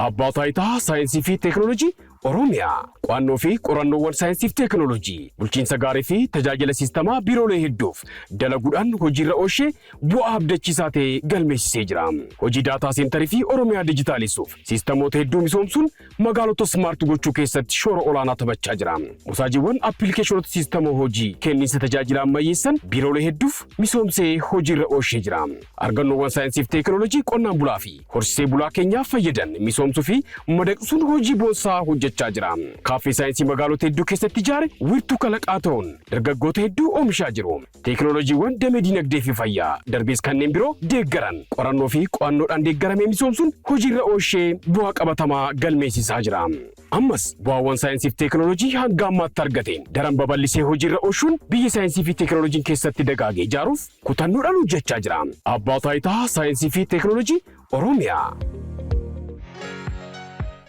Abbaa Taayitaa Saayinsii fi Teekinooloojii Oromiyaa qo'annoo fi qorannoowwan saayinsii fi teekinooloojii, bulchiinsa gaarii fi tajaajila siistamaa biiroolee hedduuf dalaguudhaan hojiirra oolchee bu'aa abdachiisaa ta'e galmeessisee jira. Hojii data center fi Oromiyaa dijitaalessuuf siistamoota hedduu misoomsuun magaalota smart gochuu keessatti shoora olaanaa taphachaa jira. Mosaajiiwwan appilikeeshinoota siistama hojii kenniinsa tajaajila ammayyeessan biiroolee hedduuf misoomsee hojiirra oolchee jira. Argannoowwan saayinsii fi teekinooloojii qonnaan bulaa fi horsiisee bulaa keenyaaf fayyadan misoomsuu fi madaqsuun hojii boonsaa hojjechaa jira. Kaaffee saayinsii magaalota hedduu keessatti ijaare wiirtuu kalaqaa ta'uun dargaggoota hedduu oomishaa jiru. Teekinooloojiiwwan damee dinagdee fi fayyaa darbees kanneen biroo deeggaran qorannoo fi qo'annoodhaan deeggaramee misoomsuun hojiirra oolchee bu'aa qabatamaa galmeessisaa jira. Ammas bu'aawwan saayinsii fi teekinooloojii hanga ammaatti argateen daran babal'isee hojiirra oolchuun biyya saayinsii fi teekinooloojiin keessatti dagaagee ijaaruuf kutannoodhaan hojjechaa jira. Abbaa Taayitaa Saayinsii fi Teekinooloojii Oromiyaa.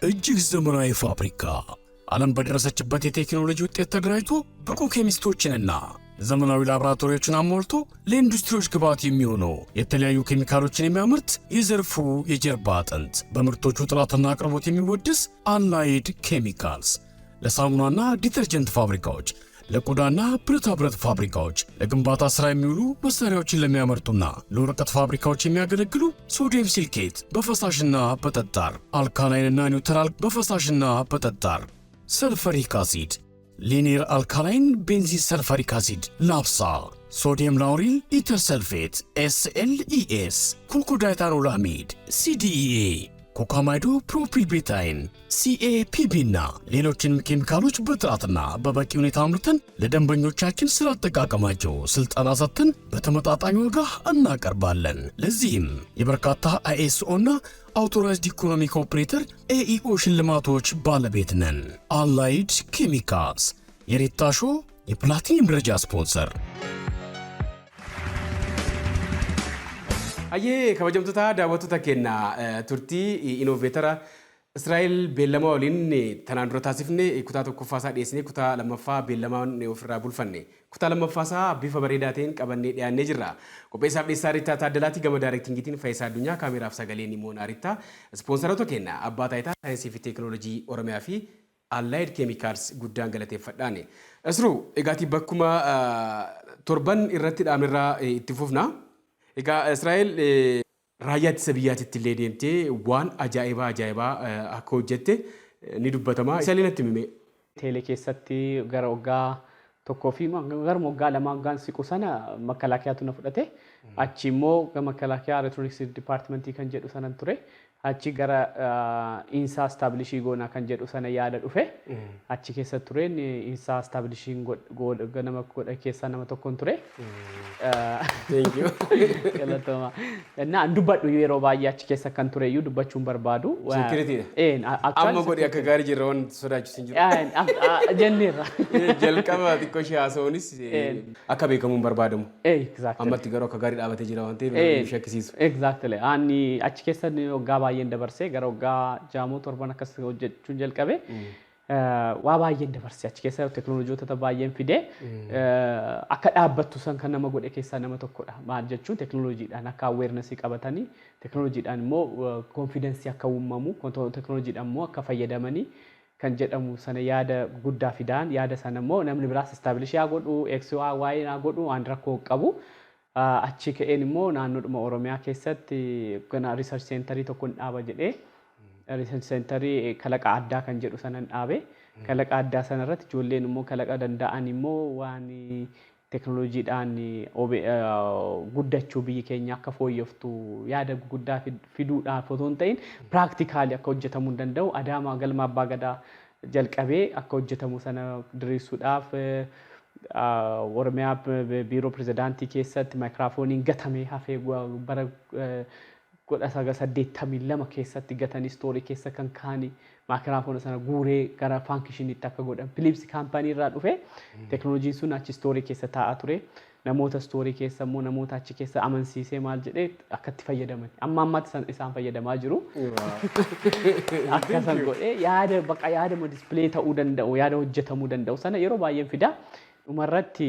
እጅግ ዘመናዊ ፋብሪካ ዓለም በደረሰችበት የቴክኖሎጂ ውጤት ተደራጅቶ ብቁ ኬሚስቶችንና ዘመናዊ ላቦራቶሪዎችን አሟልቶ ለኢንዱስትሪዎች ግብዓት የሚሆኑ የተለያዩ ኬሚካሎችን የሚያመርት የዘርፉ የጀርባ አጥንት፣ በምርቶቹ ጥራትና አቅርቦት የሚወደስ አላይድ ኬሚካልስ ለሳሙናና ዲተርጀንት ፋብሪካዎች፣ ለቆዳና ብረታ ብረት ፋብሪካዎች፣ ለግንባታ ሥራ የሚውሉ መሳሪያዎችን ለሚያመርቱና ለወረቀት ፋብሪካዎች የሚያገለግሉ sodium silicate በፈሳሽና በጠጣር፣ alkaline ና neutral በፈሳሽና በጠጣር፣ sulfuric acid፣ linear alkaline benzene sulfuric acid LABSA፣ sodium lauryl ether sulfate SLES፣ cocodiethanolamide CDEA፣ cocamidopropyl betaine CAPB እና ሌሎችንም ኬሚካሎች በጥራትና በበቂ ሁኔታ አምርተን ለደንበኞቻችን ስላጠቃቀማቸው ስልጠና ሰጥተን በተመጣጣኝ ዋጋ እናቀርባለን። ለዚህም የበርካታ ISO እና Authorized Economic Operator AEO ሽልማቶች ባለቤት ነን። አላይድ ኬሚካልስ የሬታ ሾው የፕላቲኒየም ደረጃ ስፖንሰር። Ayyee, kabajamtoota daawwattoota keenya, turtii innovator Israa'el Beellamaa waliin tanaan dura taasifne kutaa tokkoffaa isaa dhiyeessine, kutaa lammaffaa beellamaan ofirraa bulfanne. Kutaa lammaffaa isaa bifa bareedaa ta'een qabannee dhiyaannee jirra. Qopheessaaf dhiyeessaa Riittaa Taaddalaatii, gama directingiitiin Faayisaa Addunyaa, kaameraaf sagaleen immoo Naariittaa. Ispoonsaroota keenya Abbaa Taayitaa Saayinsii fi Teekinooloojii Oromiyaa fi Allied Chemicals guddaan galateeffadhaan. Isruu, egaatii bakkuma torban irratti dhaabnerraa itti fufna. Egaa Israa'el, raayyaa ittisa biyyaatitti illee deemtee waan ajaa'ibaa ajaa'ibaa akka hojjette ni dubbatama. Isa illee natti himi. Teelee keessatti gara waggaa 1 fi gara waggaa 2 waggaan siqu sana makalaakiyaatu na fudhate. Achi immoo makalaakiyaa electronics departmentii kan jedhu sanan ture. Achi gara INSA establish goonaa kan jedhu sana yaada dhufe. Achi keessa tureen INSA establish nama godha keessaa nama tokkoon ture. Thank you. Galatooma. Naan dubbadhu, yeroo baay'ee achi keessa kan ture iyyuu dubbachuun barbaadu. Security. Amma Amma godhi, akka gaarii jirra, waan sodaachisu hin jiru. Jenneerra. Jalqaba xiqqoo ishee haasa'uunis akka beekamuun barbaadamu. Exactly. Ammatti garuu akka gaarii dhaabatee jira waan ta'eef namni shakkisiisu. Exactly. Ani achi keessa waggaa baay'een dabarsee, gara waggaa 6 7 akkas hojjechuun jalqabe. Waa baay'een dabarsee, achi keessa teekinooloojiiwwan baay'een fidee akka dhaabbattu san kan nama godhe keessaa nama tokkodha. Maal jechuun, teekinooloojiidhaan akka awarenessii qabatanii, teekinooloojiidhaan immoo confidenceii akka uumamu, teekinooloojiidhaan immoo akka fayyadamanii kan jedhamu sana yaada guddaa fidaan, yaada sana immoo namni biraas establish haa godhu, X Y haa godhu, waan rakkoo qabu. Achi ka'een immoo naannoodhuma Oromiyaa keessatti gana research centerii tokko dhaaba jedhee, research centerii kalaqa addaa kan jedhu sanan dhaabe. Kalaqa addaa sana irratti ijoolleen immoo kalaqa danda'an immoo waan teekinooloojiidhaan guddachuu, biyyi keenya akka fooyyoftu yaada guddaa fiduudhaaf otoo hin ta'in practically akka hojjetamuu hin danda'u, Adaamaa galma Abbaa Gadaa jalqabee akka hojjetamu sana diriirsuudhaaf, Oromiyaa biiroo pirezidaantii keessatti maayikiraafooniin gatamee hafee bara 1982 keessatti gatanii storeii keessa kan kaa'anii, maayikiraafoona sana guuree gara functioniitti akka godhan, Philips company irraa dhufe teekinooloojiin sun achi storeii keessa taa'aa ture. Namoota storeii keessa immoo namoota achi keessa amansiisee maal jedhee akka itti fayyadaman. Amma ammaatti isaan fayyadamaa jiru. Akka san godhee yaada baqa yaadama display ta'uu danda'u, yaada hojjetamuu danda'u sana yeroo baay'een fida. Dhumarratti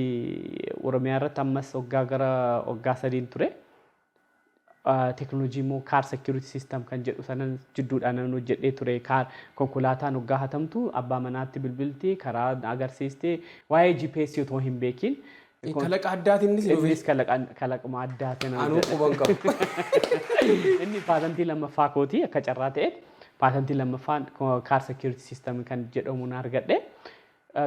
Oromiyaa irratti ammas waggaa gara waggaa 3n ture. Teknoolojii immoo car security system kan jedhu sanan jidduudhaan nan hojjedhee ture. Car konkolaataan hoggaa hatamtu abbaa manaatti bilbilti, karaa agarsiisti, waa'ee GPS otoo hin beekin. Kalaqa addaatiin innis. Innis kalaquma addaatiin. Anuu quban qabu. Inni paatentii lammaffaa kooti. Akka carraa ta'eet paatentii lammaffaan car security system kan jedhamu na argadhe.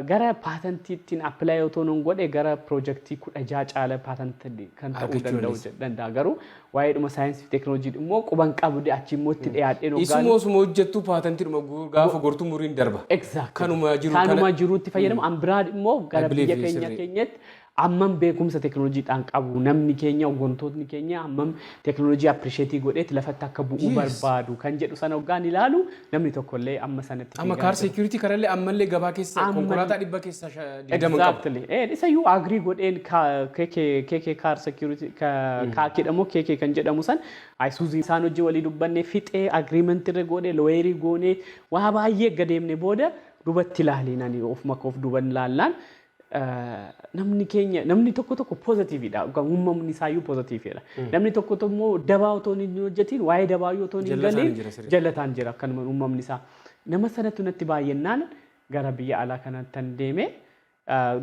Gara paatentiittiin apply otoo nun godhe gara piroojeektii 16 caala paatentii kan ta'uu Argachuu danda'u dandeessa. Danda'a. Garuu waa'eedhuma saayinsii fi teekinooloojii immoo quban qabu, achi immoo itti dhiyaadheen. Isuma osuma hojjettu paatentiidhuma gaafa gortuu muriin darba. Exactly. Kanuma jiru. Kanuma jirutti fayyadamu. An biraa immoo gara I believe biyya keenya sirrii. keenyatti hammam beekumsa teekinooloojiidhaan qabu, namni keenya, hooggantootni keenya hammam teekinooloojii appreciate godheeti lafatti akka bu'uu barbaadu kan jedhu sana hoggaan ilaalu, namni tokkollee amma sanatti Amma fiigaa car jira. security kanallee ammallee gabaa keessa konkolaataa 100 keessaa 20 qabu. Exactly. Isayyuu agree godheen KK car security kaakeedha moo KK kan jedhamu san Isuzu isaan hojii walii dubbannee fixee, agreement irra godhee, lawyerii goonee, waa baay'ee gadeemne booda dubatti ilaaliin ani ofuma koof duban laallaan, namni keenya, namni tokko tokko positiveidha. Uumamni isaayyuu positiveidha. Namni tokko tokko immoo dabaa otoo hin hojjetiin, waa'ee dabaayyuu otoo hin Jallataan galiin jira sirriitti. Jallataan jira akkanuma uumamni isaa. Nama sanatti natti baay'annaan gara biyya alaa kanatti deeme.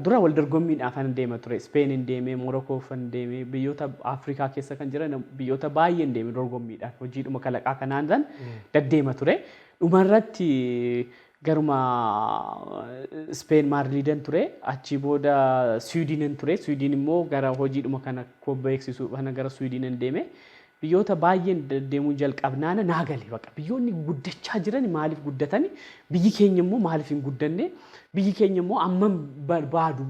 Dura wal dorgommiidhaaf an deema ture. Speen deeme, Morokoo fan deeme, biyyoota Afrikaa keessa kan jiran biyyoota baay'een deeme dorgommiidhaan, hojiidhuma kalaqaa kanaan san deddeema ture. Dhumarratti garuma Speen Maadriidan ture. Achi booda Swiidinin ture. Swiidin immoo gara hojiidhuma kana koo beeksisuu kana gara Swiidinin deeme. Biyyoota baay'een deddeemuu jalqabnaana naa gale baqa. Biyyoonni guddachaa jiran maaliif guddatani? Biyyi keenya immoo maaliif hin guddanne? Biyyi keenya immoo ammam barbaadu,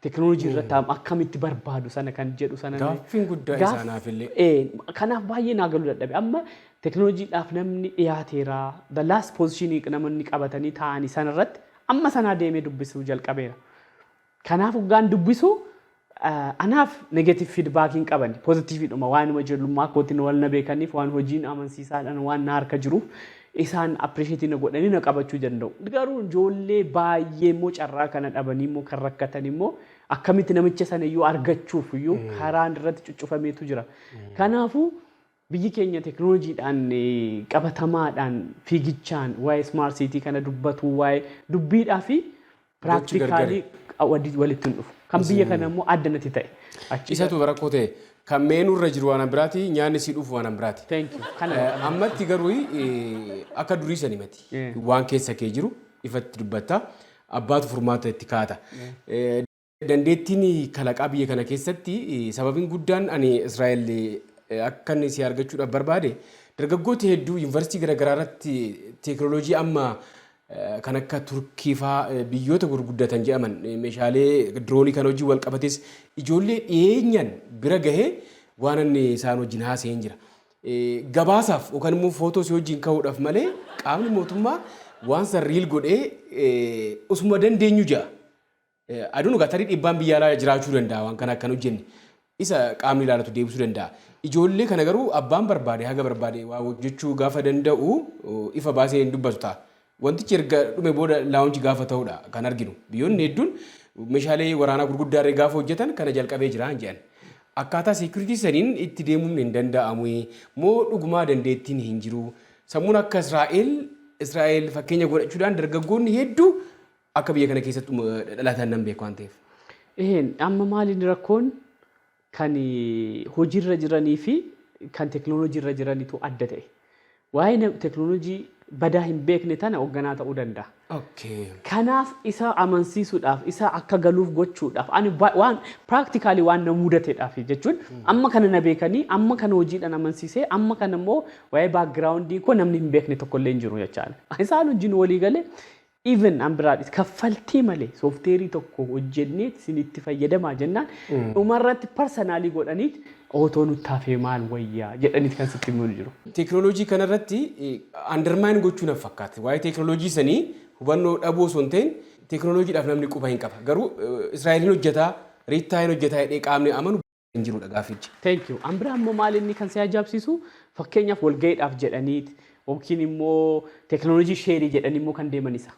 teekinooloojii irratti akkamitti barbaadu sana kan jedhu sana. Gaaffiin guddaa isaanaaf illee. Kanaaf baay'ee naa galuu dadhabe. Amma teekinooloojiidhaaf namni dhiyaateera. The last position namoonni qabatanii taa'anii sanarratti amma sanaa deemee dubbisuu jalqabeera. Kanaaf hoggaan dubbisu anaaf negative feedback hin qaban, positiveidhuma, waanuma ijoollummaa kootiin wal na beekaniif, waan hojiin amansiisaadhaan waan na harka jiruuf isaan appreciate na godhanii na qabachuu danda'u. Garuu ijoollee baay'ee immoo carraa kana dhabanii immoo kan rakkatan immoo akkamitti namicha sana iyyuu argachuuf iyyuu karaan irratti cuccufameetu jira. Kanaafuu biyyi keenya teekinooloojiidhaan, qabatamaadhaan, fiigichaan waa'ee smart city kana dubbatu, waa'ee dubbiidhaa fi practically walitti hin dhufu. Kan biyya kana immoo adda natti ta'e. Achi Isatu rakkoo ta'e, kan meenurra jiru waan biraati, nyaanni si dhufu waan biraati. Thank you. Kana Ammatti garuu akka durii sani miti. Waan keessa kee jiru ifatti dubbatta. Abbaatu furmaata itti kaata. Dandeettiin kalaqaa biyya kana keessatti, sababiin guddaan ani Israa'el akka inni si argachuudhaaf barbaade, dargaggoota hedduu yuunivarsiitii garaagaraa irratti teekinooloojii amma kan akka Turkii fa'aa, biyyoota gurguddatan jedhaman, meeshaalee diroonii kan hojii wal qabates ijoollee dhiyeenyaan bira gahee waan inni isaan wajjin haasa'een jira. Gabaasaaf yookaan immoo footoo si wajjin ka'uudhaaf malee qaamni mootummaa waan san real godhee osuma dandeenyu ja'a. Aduun egaa tarii dhiibbaan biyya alaa jiraachuu danda'a, waan kana akkan hojjenne. Isa qaamni ilaalatu deebisuu danda'a. Ijoollee kana garuu abbaan barbaade haga barbaade waa hojjechuu gaafa danda'u ifa baasee hin dubbatu ta'a. Wantichi erga dhume booda launch gaafa ta'udha kan arginu. Biyyoonni hedduun meeshaalee waraanaa gurguddaa irra gaafa hojjetan kana jalqabee jira hin jedhan. Akkaataa security saniin itti deemuun hin danda'amu moo dhugumaa dandeettiin hin jiru? Sammuun akka Israa'el fakkeenya godhachuudhaan dargaggoonni hedduu akka biyya kana keessatti dhalatan nan beeku waan ta'eef. Amma maaliin rakkoon kan hojiirra jiranii fi kan teekinooloojiirra jiranitu adda ta'e. Waa'ee teekinooloojii badaa hin beekne tana hoogganaa ta'uu danda'a. Kanaaf isa amansiisuudhaaf, isa akka galuuf gochuudhaaf, ani waan practically waan na mudateedhaaf jechuun, amma kana na beekanii, amma kana hojiidhaan amansiisee, amma kana immoo waa'ee backgroundii koo namni hin beekne tokkollee hin jiru jechaadha. Isaan wajjin walii galee, even an biraadhis kaffaltii malee soofteerii tokko hojjennee isin itti fayyadamaa jennaan, dhumarratti personally godhaniit otoo nutti hafee maal wayyaa jedhaniit kan sitti himu jiru. Teekinooloojii kanarratti undermine gochuu na fakkaate. Waa'ee teekinooloojii sanii hubannoo dhabuu osoo hin ta'in, teekinooloojiidhaaf namni quba hin qaba. Garuu Israa'eliin hojjetaa, Riittaa hin hojjetaa jedhee qaamni amanu hin jirudha gaaffichi. Thank you. An biraa immoo maal inni kan si ajaa'ibsiisu, fakkeenyaaf walga'iidhaaf jedhaniit yookiin immoo teekinooloojii share jedhanii immoo kan deeman isa.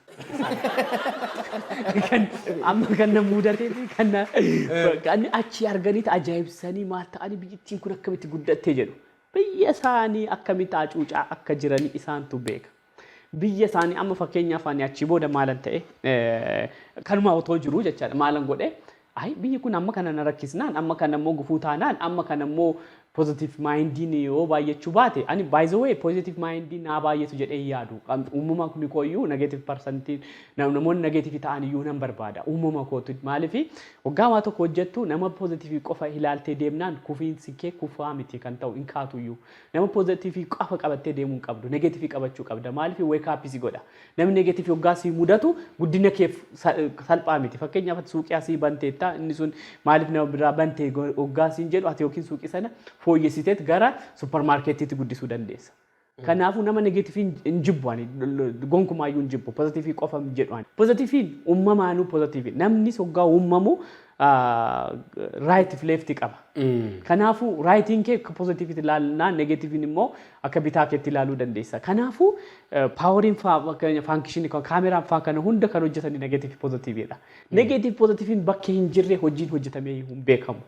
Kan amma kan na mudatee fi kan achi arganiit ajaa'ibsanii maal ta'anii biyyattiin kun akkamitti guddattee jedhu. Biyya isaanii akkamitti hacuucaa akka jiranii isaantu beeka. Biyya isaanii amma fakkeenyaaf ani achii booda maalan ta'e, kanuma otoo jiru jechaadha, maalan godhe? Ayi, biyyi kun amma kana na rakkisnaan, amma kana immoo gufuu taanaan, amma kana immoo positive mindiin yoo baay'achuu baate, ani by the way positive mindiin naa baay'atu jedhee yaadu. Uumama kun kooyyuu negative percentiin, namoonni negative ta'an iyyuu nan barbaada uumama kootu. Maaliif? Waggaa waa tokko hojjettu, nama positive qofa ilaaltee deemnaan kufiinsi kee kufaa miti kan ta'u, hin kaatu iyyuu. Nama positive qofa qabattee deemuu hin qabdu, negative qabachuu qabda. Maaliif? Wake up si godha. Namni negative waggaa si mudatu guddina keef salphaa miti. Fakkeenyaaf ati suuqii asii banteetta, inni sun maaliif nama biraa bantee waggaa siin jedhu, ati yookiin suuqii sana fooyyessiteet gara supermarketiitti guddisuu dandeessa. Kanaafuu nama negative hin jibbu, ani gonkumaayyuu hin jibbu, positive qofa hin jedhu ani. Positiveiin uumamaanuu positive, namnis waggaa uumamu right fi left qaba. Kanaafuu rightiin kee akka positiveitti ilaalnaan, negativeiin immoo akka bitaa keetti ilaaluu dandeessa. Kanaafuu poweriin functionii kaameraan faa kana hunda kan hojjetanii negative positiveiidha. Negative positiveiin bakka hin jirre hojiin hojjetamee hin beekamu.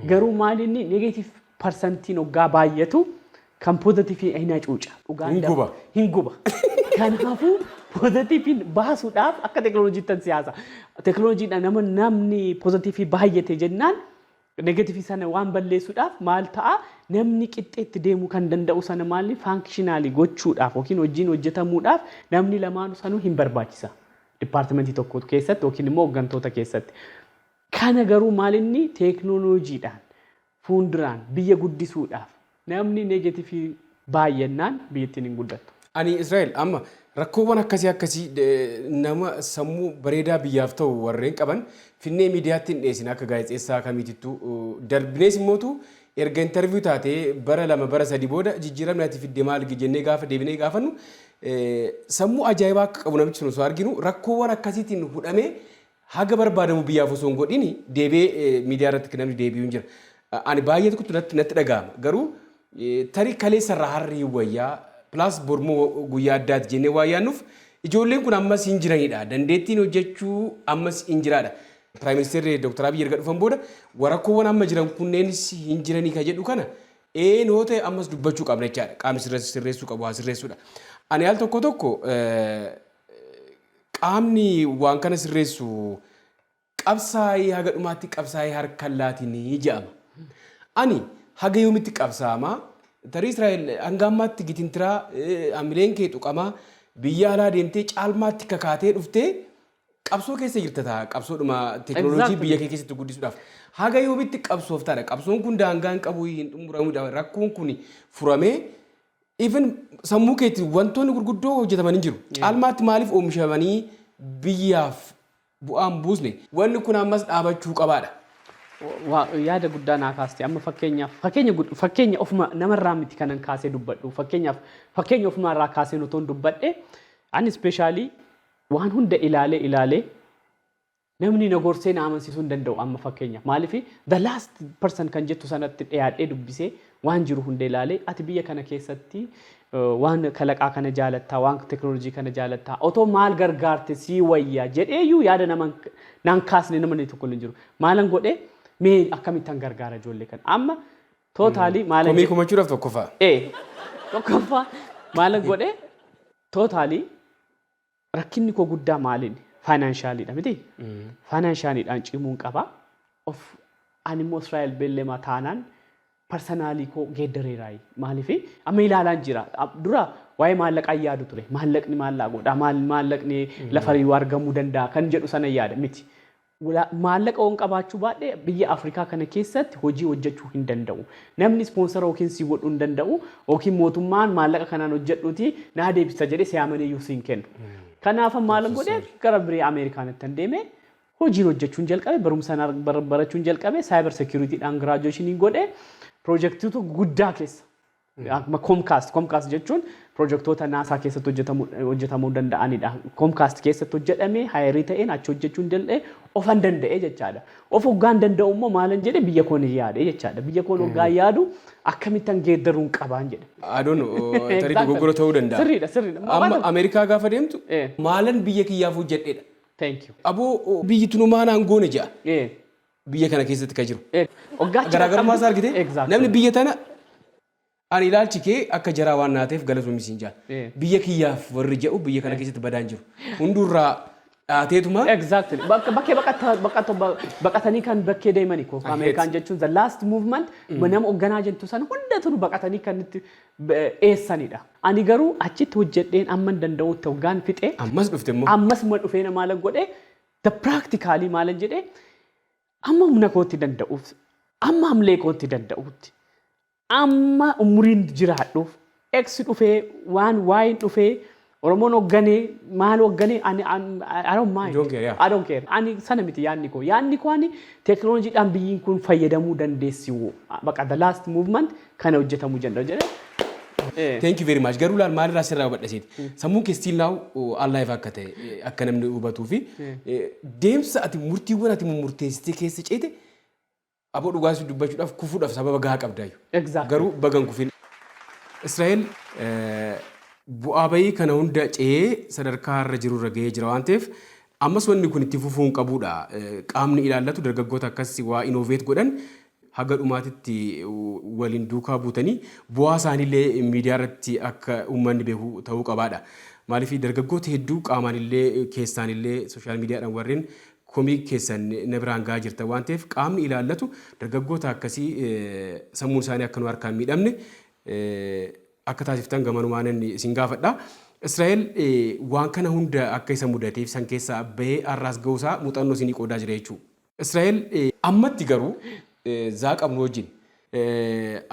Garuu maalinni negative percentiin hoggaa baay'atu kan positive hin hacuuca. Dhugaan Hin guba. Hin guba. Kanaafuu positiveiin baasuudhaaf akka teekinooloojiittan siyaasa. Teekinooloojiidhaan nama namni positive baay'ate jennaan, negative sana waan balleessuudhaaf maal ta'a? Namni qixxeetti deemuu kan danda'u sana maali functional gochuudhaaf yookiin hojiin hojjetamuudhaaf namni lamaanuu sanuu hin barbaachisa. Departmentii tokko keessatti yookiin immoo hooggantoota keessatti. Kana garuu maalinni teekinooloojiidhaan fuulduraan biyya guddisuudhaaf namni negative baay'annaan biyyattiin hin guddattu. Ani Israa'el amma rakkoowwan akkasii akkasii nama sammuu bareedaa biyyaaf ta'u warreen qaban finnee miidiyaatti hin dhiyeessin. Akka gaazexeessaa kamiitittuu darbinees immootu erga interview taatee bara 2 bara 3 booda jijjiiramni ati fidde maal jennee gaafa deebinee gaafannu, sammuu ajaa'ibaa akka qabu namichi sun osoo arginu, rakkoowwan akkasiitiin hudhamee haga barbaadamu biyyaaf osoo hin godhin deebi'ee miidiyaa irratti namni deebi'uu hin jira. Ani baay'ee tokkotu natti dhaga'ama. Garuu tarii kaleessarraa harri wayyaa, plus bormoo guyyaa addaati jennee waa yaannuuf, ijoolleen kun ammas hin jiranidha. Dandeettiin hojjechuu ammas hin jiraadha. Prime Ministerri Dr. Abiy erga dhufan booda rakkoowwan amma jiran kunneenis hin jiranii ka jedhu kana eenoo ta'e ammas dubbachuu qabna jechaadha. Qaamni sirreessuu qabu haa sirreessuudha. Ani al tokko tokko qaamni waan kana sirreessu qabsaa'ee haga dhumaatti qabsaa'ee harka laatinii jedhama. Ani haga yoomitti qabsaa'amaa? Tarii Israa'el hanga ammaatti gitintiraa hamileen kee tuqamaa biyya alaa deemtee caalmaatti kakaatee dhuftee qabsoo keessa jirta ta'a, qabsoodhuma teekinooloojii biyya kee keessatti guddisuudhaaf. Haga yoomitti qabsooftaadha? Qabsoon kun daangaa hin qabu, hin xumuramudha. Rakkoon kun furamee even sammuu keetti wantoonni gurguddoo hojjetaman hin jiru. Caalmaatti maaliif oomishamanii biyyaaf bu'aan buusne? Wanni kun ammas dhaabachuu qabaadha. Yaada guddaa naa kaaste. Amma fakkeenyaaf fakkeenya ofuma namarraa miti kanan kaasee dubbadhu, fakkeenyaaf fakkeenya ofumarraa kaasee otoo dubbadhe, ani specially waan hunda ilaalee ilaalee namni na gorsee na amansiisuu hin danda'u. Amma fakkeenyaaf maaliif the last person kan jettu sanatti dhiyaadhee dubbisee, waan jiru hunda ilaalee, ati biyya kana keessatti waan kalaqaa kana jaalattaa, waan teekinooloojii kana jaalattaa, otoo maal gargaarte sii wayyaa jedheeyyuu yaada nama naan kaasne namni tokko hin jiru. Maalan godhee? Mee akkamittan gargaara ijoollee kana? Amma totally maalan Komii kumachuudhaaf tokkoffaa. Ee, tokkoffaa maalan godhee? Totally rakkinni koo guddaa maaliin? Financialiidha miti? Financialiidhaan cimuun qaba. Of ani immoo Israa'el Beellemaa taanaan personally koo geeddareeraayi. Maaliif? Amma ilaalaan jira. Dura waa'ee maallaqaa yaadu ture. Maallaqni maallaa godha, maallaqni lafa argamuu danda'a kan jedhu sana yaada miti. Maallaqa waan qabaachuu baadhee biyya Afrikaa kana keessatti hojii hojjechuu hin danda'u. Namni sponsor yookiin si godhuu hin danda'u, yookiin mootummaan maallaqa kanaan hojjedhuuti naa deebisa jedhee si amaneeyyuu si hin kennu. Kanaaf maal godhee? Gara biree Ameerikaanitti kan deeme, hojiin hojjechuun jalqabe, barumsa barachuun jalqabe, cyber securitydhaan graduationii godhe, piroojeektiitu guddaa keessa. Akkuma Comcast jechuun piroojeektoota NASA keessatti hojjetamuu danda'anidha. Comcast keessatti hojjetamee hire ta'een achi hojjechuu hin danda'e, ofan danda'e jechaadha. Of hoggaan danda'u immoo maalan jedhe? Biyya koon yaade jechaadha. Biyya koon hoggaan yaadu akkamittan geeddaruun qabaan jedhe. Adoon tarii dogoggora ta'uu danda'a. Sirriidha, sirriidha. Amma Ameerikaa gaafa deemtu maalan biyya kiyyaaf hojjedheedha? Thank you. Aboo, biyyi tunu maanaan goone jedha. Biyya kana keessatti kan jiru. Hoggaa Garaagarummaa isaa argite? Namni biyya tana Ani ilaalchi kee akka jaraa waan naateef galatoomi siin jaa. Biyya kiyyaaf warri jedhu biyya kana keessatti badaan jiru. Hundurraa dhaateetuma. Exactly. Bakka bakkee baqatanii kan bakkee deemani ko. Ameerikaan jechuun the last movement nama hoogganaa jettu sana hundatu baqatanii kan itti eessanidha. Ani garuu achitti hojjedheen amma danda'utti hoggaan fixee Ammas dhufte immoo. Ammas ma dhufee maala godhee, the practically maalan jedhee, amma humna kootti danda'uuf, amma hamlee kootti danda'utti, amma umuriin jiraadhuuf, X dhufee waan Y dhufee, Oromoon hoogganee maal hoogganee, ani I don't mind. Don't care, yeah. I don't care. Ani sana miti yaadni koo. Yaadni koo ani teekinooloojiidhaan biyyiin kun fayyadamuu dandeessi. Baqa the last movement kana hojjetamuu danda'u jedhee. Thank you very much. Garuu laal, maalirraa sirraa hubadhaseeti? Sammuun kee still now alive akka ta'e akka namni hubatuu fi deemsa ati murtiiwwan ati murteessitee keessa ceete, aboo, dhugaas dubbachuudhaaf kufuudhaaf sababa gahaa qabdaayu. Garuu bagan kufin. Israa'el bu'aa bayii kana hunda ce'ee sadarkaa irra jirurra gahee jira waan ta'eef, ammas wanni kun itti fufuu hin qabudha. Qaamni ilaallatu dargaggoota akkas waa innovate godhan haga dhumaatitti waliin duukaa buutanii bu'aa isaaniillee miidiyaa irratti akka uummanni beeku ta'uu qabaadha. Maaliif, dargaggoota hedduu qaamaan illee keessaan illee social miidiyaadhaan warreen komii keessan na biraan gahaa jirtan waan ta'eef, qaamni ilaallatu dargaggoota akkasii sammuun isaanii akka nu harkaan miidhamne akka taasiftan gamanumaan isin gaafadha. Israa'el waan kana hunda akka isa mudateef san keessaa bahee har'aas gahuusaa muuxannoo isinii qoodaa jira jechuudha. Israa'el, ammatti garuu zaa qabnu wajjin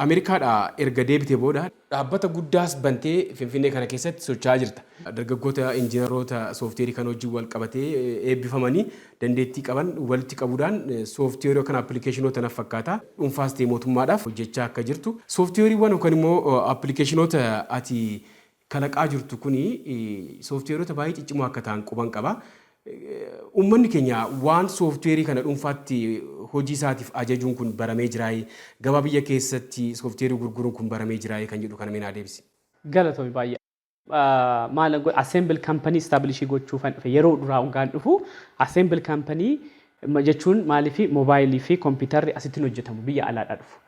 Ameerikaadhaa erga deebitee booda dhaabbata guddaas bantee Finfinnee kana keessatti socho'aa jirta. Dargaggoota injiinaroota sooftiweerii kan wajjin wal qabatee eebbifamanii dandeettii qaban walitti qabuudhaan sooftiweerii yookaan appilikeeshinoota naf fakkaata dhuunfaas ta'e mootummaadhaaf hojjechaa akka jirtu. Sooftiweeriiwwan yookaan immoo appilikeeshinoota ati kalaqaa jirtu kuni sooftiweerota baay'ee ciccimoo akka ta'an quban qaba. Uummanni keenya waan sooftiweerii kana dhuunfaatti hojii isaatiif ajajuun kun baramee jiraayi? Gabaa biyya keessatti sooftiweerii gurguruun kun baramee jiraayi kan jedhu kana mee deebisi. Galatoomi baay'ee. Maal godhe, assemble company establish gochuufan dhufe. Yeroo duraa hoggaan dhufu, assemble company jechuun maaliif, moobaayilii fi kompiitarri asitti hojjetamu biyya alaadhaa dhufu.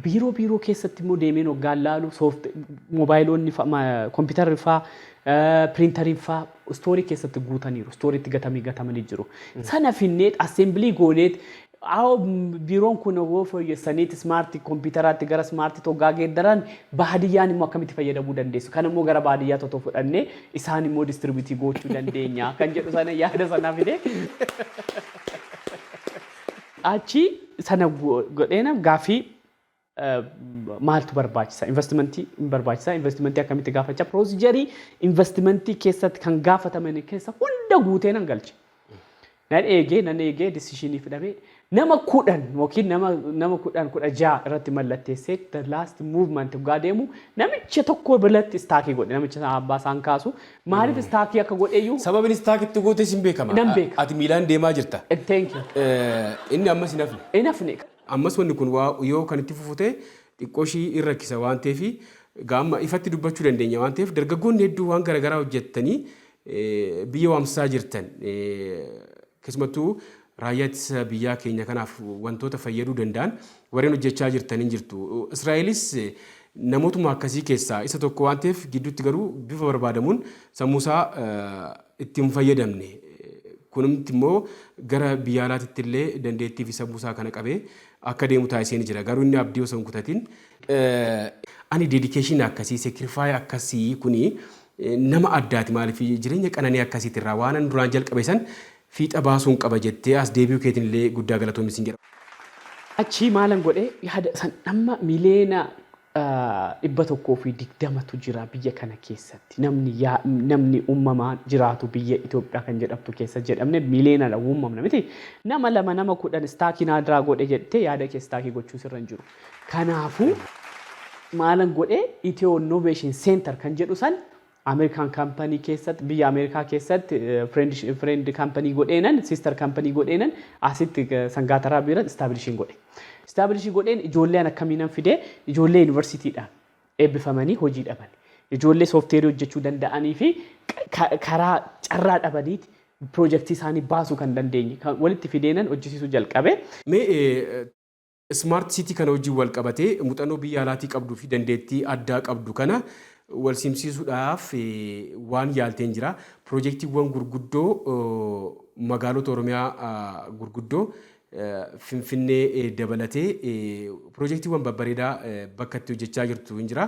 Biiroo keessatti immoo deemeen hoggaan laalu, moobaayiloonni, kompiitarri faa, piriintariin faa istoorii keessatti guutaniiru. Istooriitti gatamanii jiru. Sana finneet assembly gooneet, Awo biiroon kun yoo fooyyessaniiti smart kompiitaraatti gara smart toggaa geeddaran, baadiyyaan immoo akkamitti fayyadamuu dandeessu? Kan immoo gara baadiyyaa tokko fudhannee isaan immoo distribute gochuu dandeenya kan jedhu sana yaada sana fide. Achi sana godheena gaaffii maaltu barbaachisa? Investimentii hin barbaachisa. Investimentii akkamitti gaafachaa? Procedure investimentii keessatti kan gaafataman keessa hunda guutee nan galche. Nan eegee decision fudhamee nama 10 yookiin nama 10 16 irratti mallatteessee, the last movement dhugaa deemu namicha tokko biratti stuck godhe, namicha abbaa isaan kaasu. Maaliif stuck akka godheyyuu Sababni stuck itti gootes hin beekama. Nan beeka. Ati miilaan deemaa jirta. Thank you. Inni ammas hin hafne. Hin hafne. Ammas wanni kun waa yoo kan itti fufu ta'e xiqqoo ishii irra rakkisa waan ta'eef, gaama ifatti dubbachuu dandeenya waan ta'eef, dargaggoonni hedduu waan garaagaraa hojjettanii biyya waamsisaa jirtan, keessumattuu raayyaa ittisa biyyaa keenya kanaaf wantoota fayyaduu danda'an warreen hojjechaa jirtan hin jirtu. Israa'elis namootuma akkasii keessaa isa tokko waan ta'eef, gidduutti garuu bifa barbaadamuun sammuusaa itti hin fayyadamne. Kunumti immoo gara biyya alaatitti illee dandeettii fi sammuusaa kana qabee akka deemu taasisee ni jira. Garuu inni abdii osoo hin kutatin, ani dedication akkasii, sacrifice akkasii kuni nama addaati, maaliif jireenya qananii akkasiitirraa waan an duraan jalqabe san fiixa baasuun qaba jettee as deebi'uu keetiin illee guddaa galatoomi sin jedha. Achii maalan godhee, yaada san amma 120,000,000tu jira biyya kana keessatti. Namni uumamaan jiraatu biyya Itoophiyaa kan jedhamtu keessa jedhamne miiliyoonadha uumamna miti. Nama 2, nama 10 stuck naadiraa godhe jettee yaada kee stuck gochuu sirra hin jiru. Kanaafuu maalan godhee, Ethio Innovation Center kan jedhu san Ameerikaan company keessatti, biyya Ameerikaa keessatti friend company godheenan, sister company godheenan, asitti Sangaataraa bira establish godhe. Establish godheen ijoolleen akkamiinan fidee, ijoollee yuunivarsiitiidhaan eebbifamanii hojii dhaban. Ijoollee soofteerii hojjechuu danda'anii fi karaa carraa dhabaniiti piroojeektii isaanii baasuu kan dandeenye walitti fideenan hojjisiisuu jalqabe. Mee Smart City kana wajjin wal qabatee muuxannoo biyya alaatii qabduu fi dandeettii addaa qabdu kana wal simsiisuudhaaf waan yaalteen jira. Piroojeektiiwwan gurguddoo magaalota Oromiyaa gurguddoo Finfinnee dabalatee piroojeektiiwwan babbareedaa bakka itti hojjechaa jirtu hin jira.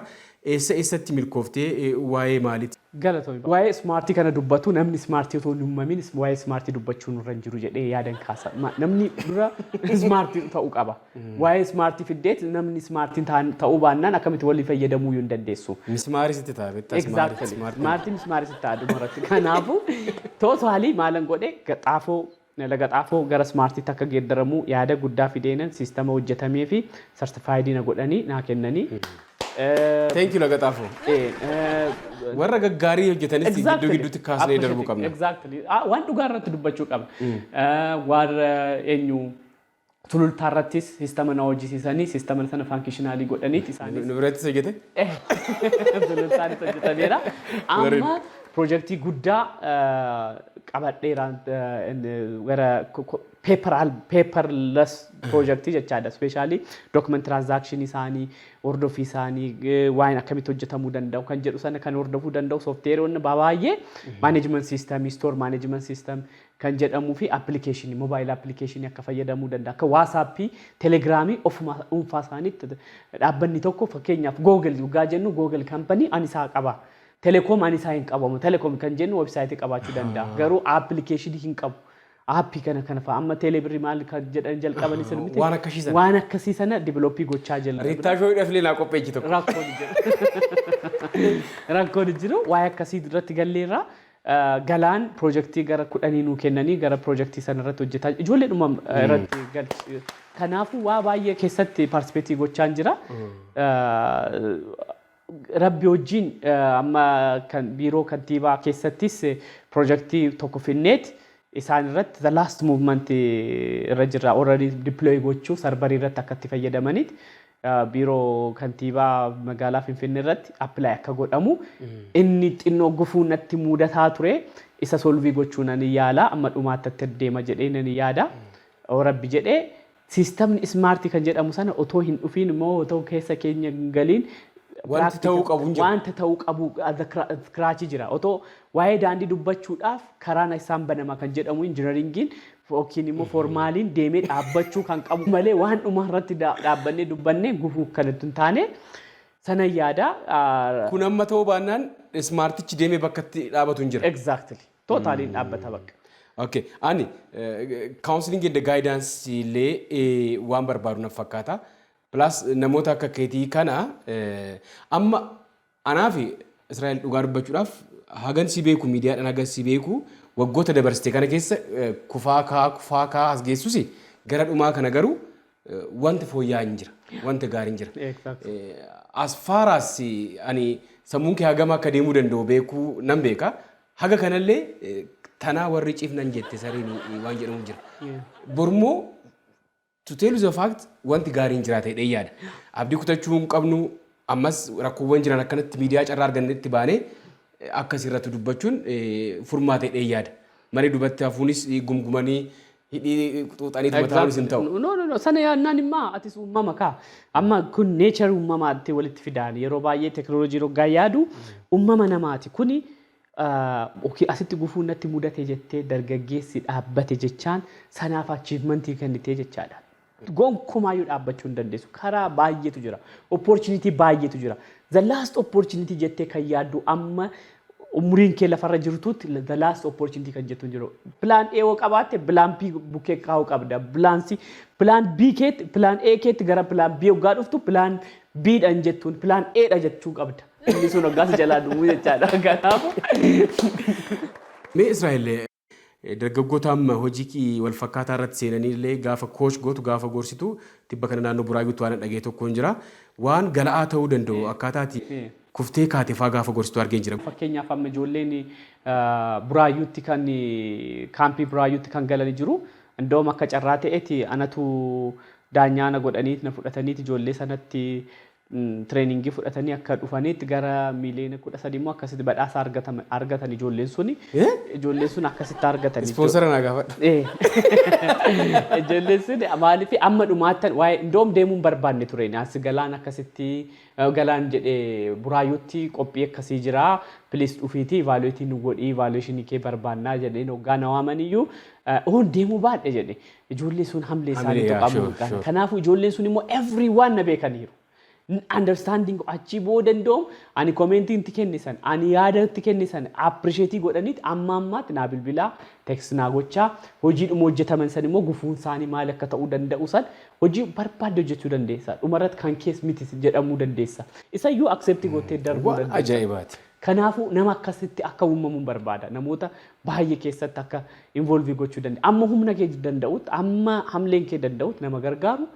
Eessa eessatti milkooftee, waa'ee maaliiti? Galatoomi. Waa'ee smartii kana dubbatu, namni smartii otoo hin uumamin waa'ee smartii dubbachuu nurra hin jiru jedhee yaadan kaasa. Namni dura smartii ta'uu qaba. Waa'ee smartii fiddeet namni smartiin ta'uu baannaan akkamitti walii fayyadamuu hin dandeessu. Mismaaris itti ta'a beektaa? Exactly. Smartiin mismaaris itti ta'a dhumarratti. Kanaafuu totally maalan godhe, xaafoo laga xaafoo gara smartiitti akka geeddaramu yaada guddaa fideenan siistama hojjetamee fi certifiedii na godhanii naa kennanii. Thank you, laga xaafoo. Warra gaggaarii hojjetanis gidduu gidduutti kaasnee darbuu qabna. Exactly. Waan dhugaa irratti dubbachuu qabna. Warra eenyu sulultaa irrattis siistama na hojjisiisanii, siistama sana functionalii godhaniiti isaanis. Nu birattis hojjete? Sulultaanis hojjetameera. Amma piroojeektii guddaa qabadheera, gara paperless piroojeektii jechaadha. Especially document transactionii isaanii, hordofii isaanii, waan akkamitti hojjetamuu danda'u kan jedhu sana kan hordofuu danda'u sooftiweeroonni baay'ee, management systemii, store management system kan jedhamuu fi applicationii, mobile applicationii akka fayyadamuu danda'a. Akka WhatsAppii, Telegramii ofuma dhuunfaa isaaniitti dhaabbanni tokko, fakkeenyaaf Google dhugaa jennu, Google company ani isaa qaba. Telekoom ani isaa hin qabamu. Telekoom kan jennu websiteii qabaachuu danda'a. Garuu applicationii hin qabu. Appii kana kana fa'a amma teelebirrii maal kan jedhan jalqaban isin miti. Waan akkasii sana. Waan akkasii sana developii gochaa jira. Riittaa shoo'idhaaf illee naa qopheechi tokko. Rakkoon jiru. Rakkoon jiru waa'ee akkasii irratti galleerra. Galaan piroojeektii gara 10 nuu kennanii gara piroojeektii sana irratti hojjetaa ijoollee dhuma irratti galchi. Kanaafuu waa baay'ee keessatti participateii gochaa jira. Rabbi wajjin amma kan biiroo kantiibaa keessattis piroojeektii tokko finneet isaan irratti the last movement irra jirra, already deploy gochuu serverii irratti akka itti fayyadamaniit biiroo kantiibaa magaalaa Finfinnee irratti apply akka godhamu. Inni xinnoo gufuu natti mudataa ture, isa solveii gochuu nan yaala, amma dhumaatti itti deema jedhee nan yaada. Rabbi jedhee siistamni smartii kan jedhamu sana otoo hin dhufiin immoo otoo keessa keenya galiin Wanti ta'uu qabu hin jiru. Wanta ta'uu qabu scratchii jira. Otoo waa'ee daandii dubbachuudhaaf karaan isaan banama kan jedhamu engineeringiin yookiin immoo formaliin deemee dhaabbachuu kan qabu malee waan dhumaa irratti dhaabbannee dubbannee gufuu kan itti hin taane sana yaada. Kun amma ta'uu baannaan smartichi deemee bakka itti dhaabatu hin jira. Exactly. Totallyin dhaabbata bakka. Okay. Ani counseling and guidance illee waan barbaadu na fakkaata. Plus namoota akka keetii kana amma anaa fi Israa'el dhugaa dubbachuudhaaf hagan si beeku, miidiyaadhaan hagan si beeku, waggoota dabarsite kana keessa kufaa kaa kufaa kaa as geessus, gara dhumaa kana garuu wanti fooyya'aa hin jira. Wanti gaariin jira. As far as ani sammuun kee hagam akka deemuu danda'u beekuu nan beeka. Haga kanallee tanaa warri ciifnan jette sariin waan jedhamu jira. Bormoo to tell you the fact wanti gaariin jiraata jedhee yaada. Abdii kutachuu hin qabnu. Ammas rakkoowwan jiran akkanatti miidiyaa carraa argannetti baanee akkas irratti dubbachuun furmaata jedhee yaada. Malee duubatti hafuunis gumgumanii hidhii xuuxanii tumatamuunis hin ta'u. No, no, no. Sana yaadnaan immoo atis uumama kaa. Amma kun nature uumamaatti walitti fidaan yeroo baay'ee teknooloojii roggaa yaadu uumama namaati. Kuni asitti gufuu natti mudate jettee dargaggeessi dhaabbate jechaan sanaaf achievementii kennitee jechaadha. Gonkumaayyuu dhaabbachuu hin dandeessu. Karaa baay'eetu jira. Opportunity baay'eetu jira. The last opportunity jettee kan yaaddu amma umuriin kee lafarra jirtutti the last opportunity kan jettu hin jiru. Plan A yoo qabaatte plan B bukkee kaa'uu qabda. Plan C, plan B keetti, plan A keetti gara plan B hoggaa dhuftu plan B dhaan jettuun plan A dha jechuu qabda. Inni sun hoggaas jalaa dhumuu jechaadha. Kanaafuu. Mee Israa'el, dargaggoota amma hojii wal fakkaataa irratti seenanii illee gaafa coach gootu, gaafa gorsitu, tibba kana naannoo Buraayyuutti waan dhagee tokko hin jira. Waan gala'aa ta'uu danda'u akkaataati kuftee kaate faa gaafa gorsitu argeen jira. Fakkeenyaaf amma ijoolleen Buraayyuutti kan kaampii Buraayyuutti kan galanii jiru. Indoom akka carraa ta'eeti anatu daanyaa na godhanii na fudhataniiti ijoollee sanatti Trainingii fudhatanii akka dhufaniitti gara miiliyoona 13 immoo akkasitti badhaasa argatan ijoolleen suni. Ijoolleen sun akkasitti argatan. Sponsora naa gaafadhu. Ijoolleen sun maaliif amma dhumaattan waa'ee indoom deemuun barbaanne ture. As galaan akkasitti galaan jedhee Buraayyuutti qophii akkasii jira. Please dhufiitii evaluate nu godhii, evaluationii kee barbaannaa jedheen hoggaa na waamaniyyuu oon deemuu baadhe jedhe. Ijoollee sun hamlee isaanii tuqamuu. Kanaafuu ijoolleen sun immoo everyone na beekaniiru. Understanding achii booda indoom ani commentii itti kennisan, ani yaada itti kennisan appreciate godhaniit amma ammaatti naa bilbilaa, text naa gochaa, hojiidhuma hojjetaman san immoo gufuun isaanii maal akka ta'uu danda'u san hojii barbaadde hojjechuu dandeessa. Dhumarratti kan kees miti jedhamuu dandeessa. Isayyuu accept gootee darbuu dandeessa. Ajaa'ibaati. Kanaafuu nama akkasitti akka uumamuun barbaada. Namoota baay'ee keessatti akka involve gochuu danda'a. Amma humna kee danda'utti, amma hamleen kee danda'utti nama gargaaru.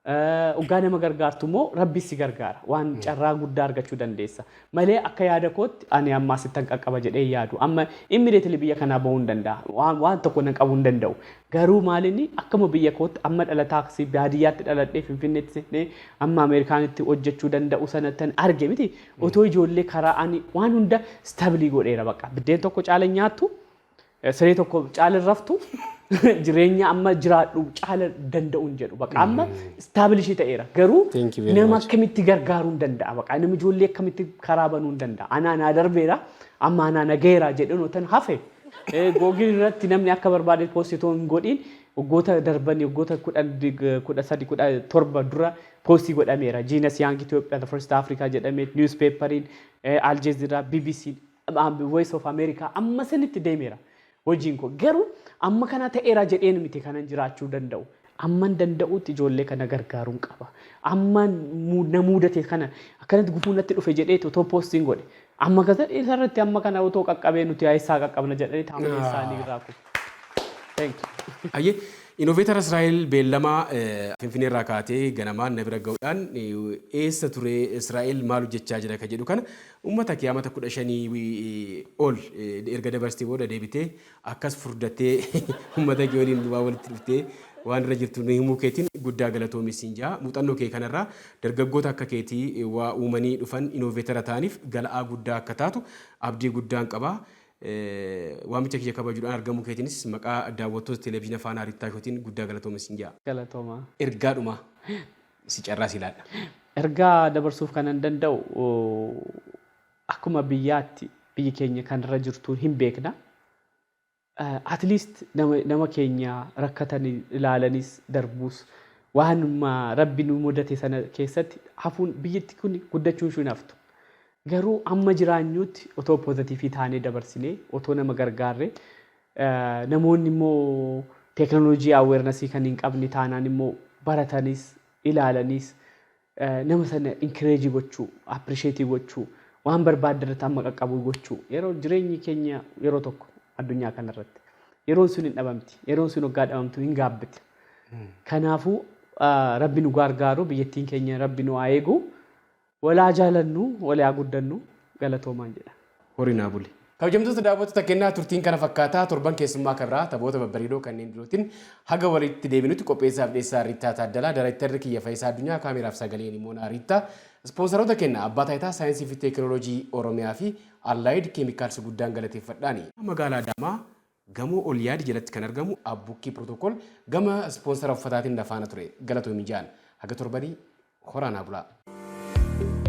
Dhugaa nama gargaartu immoo rabbi si gargaara. Waan carraa guddaa argachuu dandeessa. Malee akka yaada kootti ani ammaa sittan qaqqaba jedhee yaadu. Amma immediately biyya kanaa bahuu hin danda'a. Waan tokko nan qabuu hin danda'u. Garuu maalinni akkuma biyya kootti amma dhalataa akkasii baadiyyaatti dhaladhee Finfinneetti seenee amma Ameerikaanitti hojjechuu danda'u sanattan arge miti. Otoo ijoollee karaa ani waan hunda stable godheera bakka. Biddeen tokko caala nyaattu, siree tokko caala raftu, jireenya amma jiraadhu caala danda'uun jedhu bakka amma establish ta'eera. Garuu nama akkamitti gargaaruu hin danda'a bakka, nama ijoollee akkamitti karaa banuu hin danda'a. Anaa naa darbeera, amma anaa nageera jedhan otan hafe Google irratti namni akka barbaade post otoo hin godhin waggoota darban, waggoota 10, 13, 17 dura post godhameera. Genius Young Ethiopia the First Africa jedhamee newspaperiin Al Jazeera, BBC, Voice of America amma sanitti deemeera. Hojiin koo garuu amma kana ta'eera jedheen miti kanan jiraachuu danda'u. Amman danda'utti ijoollee kana gargaaruun qaba. Amma na mudate kana akkanatti gufuu natti dhufe jedhee otoo postiin godhe. Amma gasa isarratti amma kana otoo qaqqabee nuti eessaa qaqqabna jedhanii taa'anii isaanii irraa kufu. Thank you. Ayyee, innovator Israa'el Beellamaa Finfinnee irraa kaatee ganamaan na bira ga'uudhaan eessa ture Israa'el, maal hojjechaa jira ka jedhu kana uummata kee amata 15 ol erga dabarsitee booda deebitee akkas furdattee uummata kee waliin waa walitti dhuftee waan irra jirtu nu himuu keetiin guddaa galatoomi siin jaa. Muuxannoo kee kanarraa dargaggoota akka keetii waa uumanii dhufan, innovatora ta'aniif gala'aa guddaa akka taatu abdii guddaan qabaa. Waamicha kiyya kabajuudhaan argamuu keetiinis maqaa daawwattoota televezyiina Faanaa Rittaa Shootiin guddaa galatoomi siin jaa. Galatooma. Ergaadhuma si carraa si ilaalla. Ergaa dabarsuuf kanan danda'u, akkuma biyyaatti biyyi keenya kanarra jirtu hin beekna. At least nama keenya rakkatan ilaalanis darbuus waanuma rabbi nu mudate sana keessatti hafuun biyyatti kun guddachuun ishuu hin haftu. Garuu amma jiraanyutti otoo positive taanee dabarsinee otoo nama gargaarre, namoonni immoo teekinooloojii awarenessii kan hin qabne taanaan immoo baratanis ilaalanis nama sana encourage gochuu, appreciate gochuu, waan barbaadde irratti amma qaqqabu gochuu. Yeroo jireenyi keenya yeroo tokko addunyaa kanarratti yeroon sun hin dhabamti. Yeroon sun waggaa dhabamtu hin gaabbite. Kanaafuu rabbi nu gargaaru, biyyattiin keenya rabbi nu haa eegu, walaa jaalannu, walaa guddannu, galatoomaan jedha. Horii naa buli. Kabajamtoota daawwattoota kennaa, turtiin kana fakkaataa. Torban keessummaa kabraa taphoota babbareedoo kanneen birootiin haga walitti deebinutti, qopheessaaf dhiyeessaa Riittaa Taaddalaa, Daayirektarri kiyya Faayisaa Addunyaa, kaameraaf sagaleen immoo Riittaa, ispoonsaroota kenna Abbaa Taayitaa Saayinsii fi Teekinooloojii Oromiyaa fi Allied Chemicals guddaan galateeffadhaani. Magaalaa Adaamaa gamoo ol yaadi jalatti kan argamu Abbukkii Protocol gama ispoonsara uffataatiin lafaana ture. Galatoomi jaan. Haga torbanii horaanaa bulaa.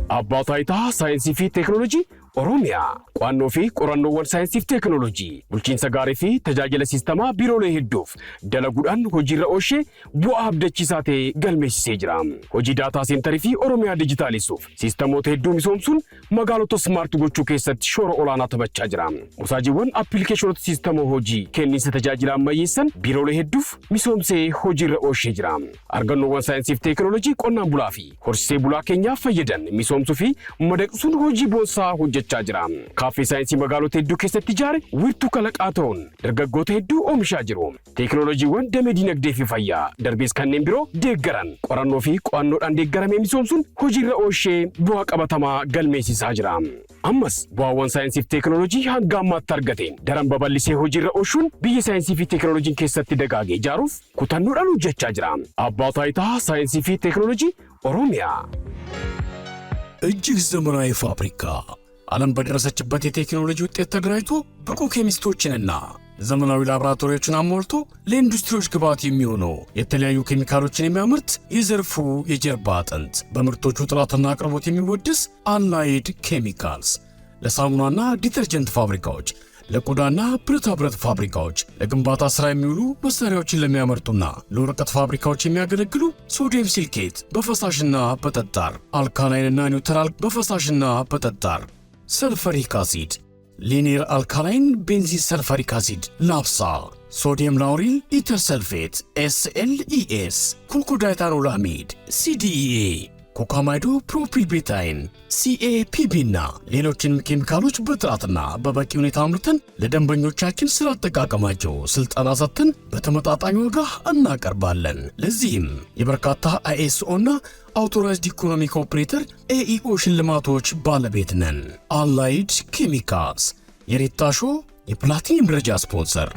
Abbaa Taayitaa Saayinsii fi Teekinooloojii Oromiyaa qo'annoo fi qorannoowwan saayinsii fi teekinooloojii, bulchiinsa gaarii fi tajaajila siistamaa biiroolee hedduuf dalaguudhaan hojiirra oolchee bu'aa abdachiisaa ta'e galmeessisee jira. Hojii data centerii fi Oromiyaa dijitaalisuuf siistamoota hedduu misoomsuun magaalota smart gochuu keessatti shoora olaanaa taphachaa jira. Musaajiiwwan appilikeeshinoota siistama hojii kenniinsa tajaajila ammayyeessan biiroolee hedduuf misoomsee hojiirra oolchee jira. Argannoowwan saayinsii fi teekinooloojii qonnaan bulaa fi horsiisee bulaa keenyaaf fayyadan misoomsuu fi madaqsuun hojii boonsaa hojjechaa jira. Kaaffee saayinsii magaalota hedduu keessatti ijaare wiirtuu kalaqaa ta'uun dargaggoota hedduu oomishaa jiru. Teekinooloojiiwwan damee dinagdee fi fayyaa darbees kanneen biroo deeggaran qorannoo fi qo'annoodhaan deeggaramee misoomsuun hojiirra oolchee bu'aa qabatamaa galmeessisaa jira. Ammas bu'aawwan saayinsii fi teekinooloojii hanga ammaatti argateen daran babal'isee hojiirra oolchuun biyya saayinsii fi teekinooloojiin keessatti dagaagee ijaaruuf kutannoodhaan hojjechaa jira. Abbaa Taayitaa Saayinsii fi Teekinooloojii Oromiyaa. እጅግ ዘመናዊ ፋብሪካ ዓለም በደረሰችበት የቴክኖሎጂ ውጤት ተደራጅቶ ብቁ ኬሚስቶችንና ዘመናዊ ላቦራቶሪዎችን አሟልቶ ለኢንዱስትሪዎች ግብዓት የሚሆኑ የተለያዩ ኬሚካሎችን የሚያመርት የዘርፉ የጀርባ አጥንት፣ በምርቶቹ ጥራትና አቅርቦት የሚወደስ አላይድ ኬሚካልስ ለሳሙናና ዲተርጀንት ፋብሪካዎች፣ ለቆዳና ብረታ ብረት ፋብሪካዎች፣ ለግንባታ ሥራ የሚውሉ መሳሪያዎችን ለሚያመርቱና ለወረቀት ፋብሪካዎች የሚያገለግሉ sodium silicate በፈሳሽና በጠጣር፣ alkaline ና neutral በፈሳሽና በጠጣር፣ sulfuric acid፣ linear alkaline benzene sulfuric acid LABSA፣ sodium lauryl ether sulfate SLES፣ cocodiethanolamide CDEA፣ cocamidopropyl betaine CAPB እና ሌሎችንም ኬሚካሎች በጥራትና በበቂ ሁኔታ አምርተን ለደንበኞቻችን ስላጠቃቀማቸው ስልጠና ሰጥተን በተመጣጣኝ ዋጋ እናቀርባለን። ለዚህም የበርካታ ISO እና Authorized Economic Operator AEO ሽልማቶች ባለቤት ነን። አላይድ ኬሚካልስ የሬታ ሾው የፕላቲኒየም ደረጃ ስፖንሰር።